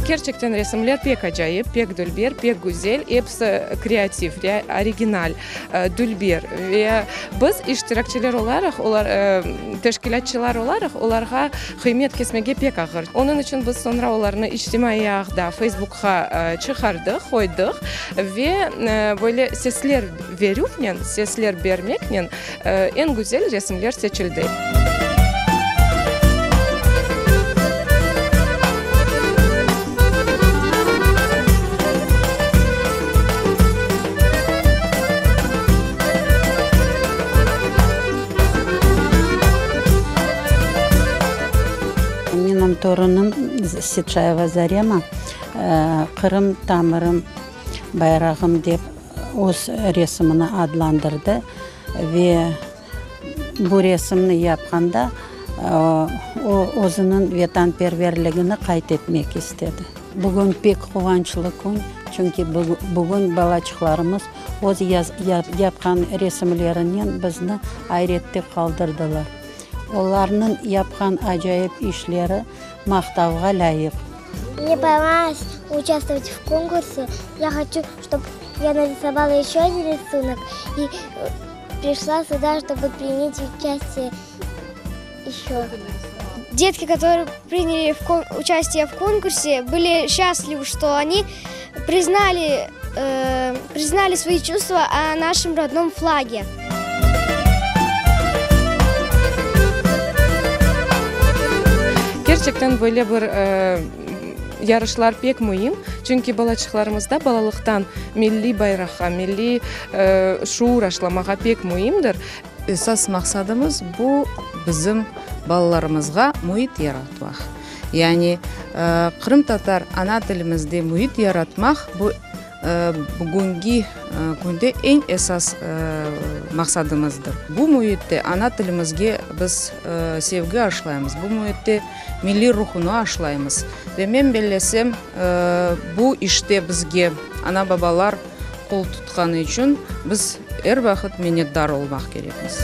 Kerçekten resimler pek acayip, pek dülber, pek güzel, episi kreativ, original, dülber. Ve biz iştirakçiler olaraq, olar, teşkilâtçılar olaraq, olarğa qıymet kesmege pek ağır. Onıñ içün biz soñra olarnı içtimaiy ağda, Feysbukqa çıqardıq, qoydıq ve böyle sesler verüvnen, sesler bermeknen eñ güzel resimler seçildi. Menim torunım Setşayeva Zarema Qırım tamırım bayrağım dep öz resimini adlandırdı ve bu resimni yapqanda o, özüniñ vetanperverligini qayd etmek istedi. Bugün pek quvançlı kün, çünki bugün balaçıqlarımız öz yapqan resimlerinen bizni ayrette qaldırdılar. Olarnıñ yapqan acayip işleri maqtavğa lâyıq. Mne ponravılos uçastvovat v konkurse. Ya hoçu, çtob ya narisovala eşço odin risunok i prişla süda, çtobı prinyat uçastiye eşço. Detki, kotorıye prinyali uçastiye v konkurse, bıli şçastlivı, çto oni priznali priznali svoi çuvstva o naşem rodnom flage. Kerçekten böyle bir yarışlar pek müim, çünki balaçıqlarımızda balalıqtan milliy bayraqqa, milliy şuur aşlamağa pek müimdir. Esas maqsadımız, bu bizim balalarımızğa müit yaratmaq. Yani qırımtatar ana tilimizde müit yaratmaq, bu bugünki künde eñ esas maqsadımızdır. Bu müitte ana tilimizge biz sevgi aşlaymız, bu müitte milliy ruhunı aşlaymız. Ve men bellesem, bu işte bizge ana-babalar qol tutqanı içün biz er vaqıt minnetdar olmaq kerekmiz.